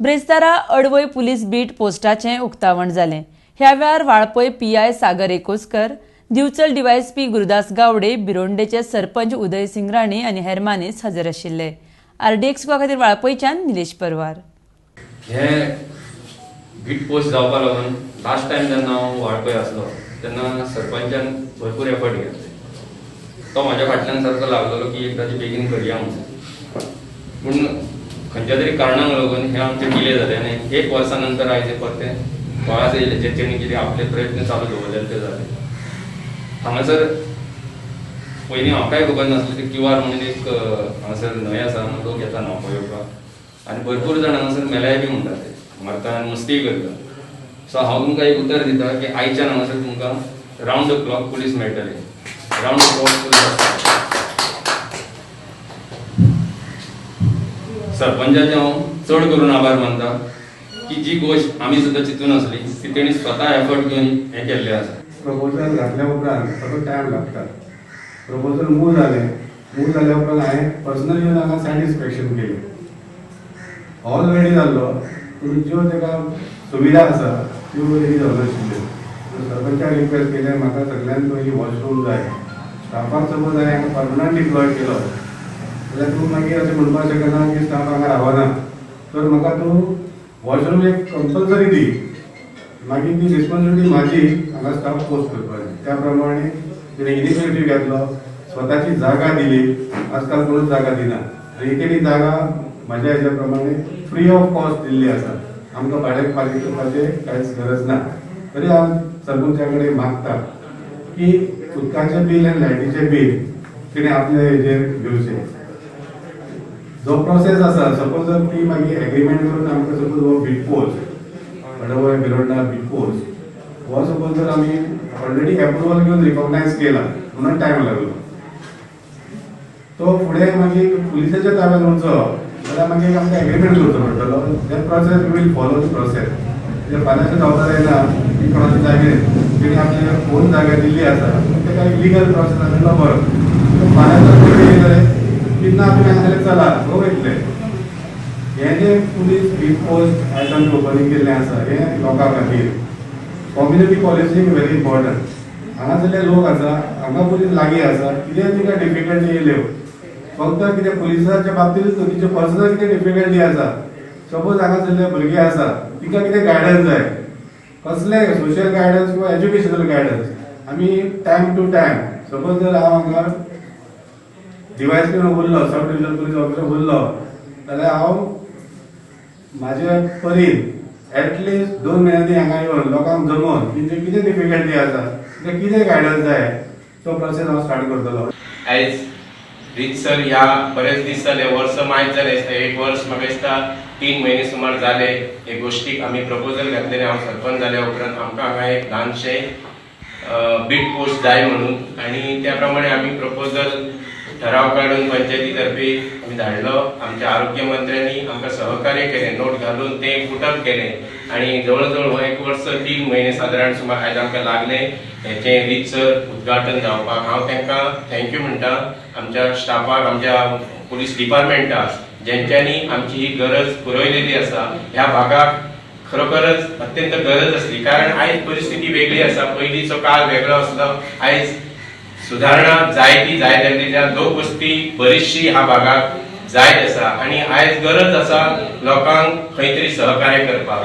ब्रेस्तारा अडवय police beet पोस्टाचें उक्तावण जालें. ह्या वेळार वाळपय पीआय सागर एकोस्कर, दिवचल डीवायएसपी गुरुदास गावडे, बिरोंडेचे सरपंच उदय सिंगराणी आनी हेर मानेस्त हजर आशिल्ले. आरडीएक्स खातीर वाळपयच्यान निलेश परवार. हे बीट पोस्ट जावपा लागून लास्ट टायम जेन्ना हांव वाळपय आसलो तेन्ना सरपंचान भरपूर एफर्ट घेतले. तो म्हाज्या फाटल्यान सारको लागलेलो की एकदां बेगीन करया म्हणून. पूण खंयच्या तरी कारणाक लागून हें आमचें डिले जालें आनी एक वर्सा नंतर आयज हें परतें गोंयाच येयलें. जे तेणी कितें आपले प्रयत्न चालू दवरलेले ते जाले. हांगासर पयलीं म्हाकाय खबर नासलें की क्यू आर म्हणून एक हांगासर न्हंय आसा, हांगा लोक येता न्हांवपाक येवपाक आनी भरपूर जाण हांगासर मेल्याय बी म्हणटा, ते मरता आनी मस्तीय करता. सो हांव तुमकां एक उतर दिता की आयच्यान हांगासर तुमकां रावंड the clock police मेळटले. रावंड the clock police आसतले. सरपंचाचे हांव चड करून आभार मानता की जी गोश्ट आमी सुद्दां चिंतून आसली ती तेणी स्वता एफर्ट घेवन हें केल्लें आसा. प्रपोजल घातल्या उपरांत ताका टायम लागता. प्रपोजल मूव जालें. मूव जाल्या उपरांत हांवें पर्सनली येवन हांगा सायट इन्स्पेक्शन केलें. हॉल रेडी जाल्लो, पूण ज्यो ताका सुविधा आसा त्यो रेडी जावनाशिल्ल्यो. सरपंचाक रिक्वेस्ट केलें, म्हाका सगळ्यान पयलीं वॉशरूम जाय. स्टाफाक सपोज हांवें हांगा परमनंट डिप्लॉय केलो जाल्यार तूं मागीर अशें म्हणपाक शकना की स्टाफ हांगा रावना. तर म्हाका तूं वॉशरूम एक कंपल्सरी दी, मागीर ती रिस्पॉन्सिबिलिटी म्हाजी हांगा स्टाफ पोस्ट करपाची. त्या प्रमाणे तिणें इनिशिएटीव घेतलो, स्वताची जागा दिली. आजकाल कोणूच जागा दिना आनी तेणी जागा म्हाज्या हेज्या प्रमाणे फ्री ऑफ कॉस्ट दिल्ली आसा. आमकां भाडें फारीक करपाचें कांयच गरज ना. तरी हांव सरपंचा कडेन मागता की उदकाचें बील आनी लायटीचें बील तिणें आपले हेजेर घेवचें. जो प्रोसेस आसा, सपोज जर ती मागीर एग्रीमेंट करून आमकां सपोज हो बीट पोस्ट, वडवय बिरोंडा बीट पोस्ट, हो सपोज जर आमी ऑलरेडी एप्रुवल घेवन रिकॉग्नायज केला म्हणून टायम लागलो, तो फुडें मागीर पुलिसाच्या ताब्यात वचो जाल्यार मागीर आमकां एग्रीमेंट करचो पडटलो. That process, we will follow the process. म्हणजे फाल्यां जावपा जायना की कोणाची जागेर तेणी आपली ओन जागा दिल्ली आसा, ताका एक लिगल प्रोसेस आसलो बरो. फाल्यां जर पयलीं येयले की ना, तुमी हांगा जाल्यार चला गो वयतले. हें जें पुलीस बीट पोस्ट आयज आमी ओपनींग केल्लें आसा, हें लोकां खातीर कम्युनिटी पॉलिसींग व्हेरी इम्पॉर्टंट. हांगासरले लोक आसा, हांगा पुलीस लागीं आसा. कितें तुका डिफिकल्टी येयल्यो, फक्त कितें पुलिसाच्या बाबतींतूच न्हू, तिचे पर्सनल कितें डिफिकल्टी आसा, सपोज हांगासरले भुरगे आसा, तिका कितें गायडन्स जाय, कसले सोशल गायडन्स किंवा एज्युकेशनल गायडन्स, आमी टायम टू टायम, सपोज जर हांव हांगा डिवायएसपी उरलो, सब डिविजनल पुलीस ऑफिसर उरलो जाल्यार हांव म्हाजे परीन एटलिस्ट 2 म्हयन्यांनी हांगा येवन लोकांक जमोवन तेंचे कितें डिफिकल्टी आसा, तेंकां कितें गायडन्स जाय, तो प्रोसेस हांव स्टार्ट करतलो. आयज रितसर ह्या बरेच दीस जाले, वर्स मायज जालें दिसता, एक वर्स म्हाका दिसता 3 म्हयने सुमार जाले हे गोश्टीक आमी प्रपोजल घातलेलें. हांव सरपंच जाल्या उपरांत आमकां हांगा एक ल्हानशें बीट पोस्ट जाय म्हणून आनी त्या प्रमाणे आमी प्रपोजल ठराव काडून पंचायती तर्फे आमी धाडलो. आमच्या आरोग्य मंत्र्यांनी आमकां सहकार्य केलें, नोट घालून तें पुटअप केलें आनी जवळ जवळ हो एक वर्स 3 म्हयने सादारण सुमार आयज आमकां लागले हेचें रितसर उद्घाटन जावपाक. हांव तांकां thank you म्हणटा, आमच्या स्टाफाक, आमच्या पुलीस डिपार्टमेंटाक, जेंच्यांनी आमची ही गरज पुरयलेली आसा. ह्या भागाक खरोखरच अत्यंत गरज आसली, कारण आयज परिस्थिती वेगळी आसा. पयलींचो काळ वेगळो आसलो. आयज सुधारणा जायती जायत आसली. लोकवस्ती बरीचशी ह्या भागाक जायत आसा आनी आयज गरज आसा लोकांक खंय तरी सहकार्य करपाक.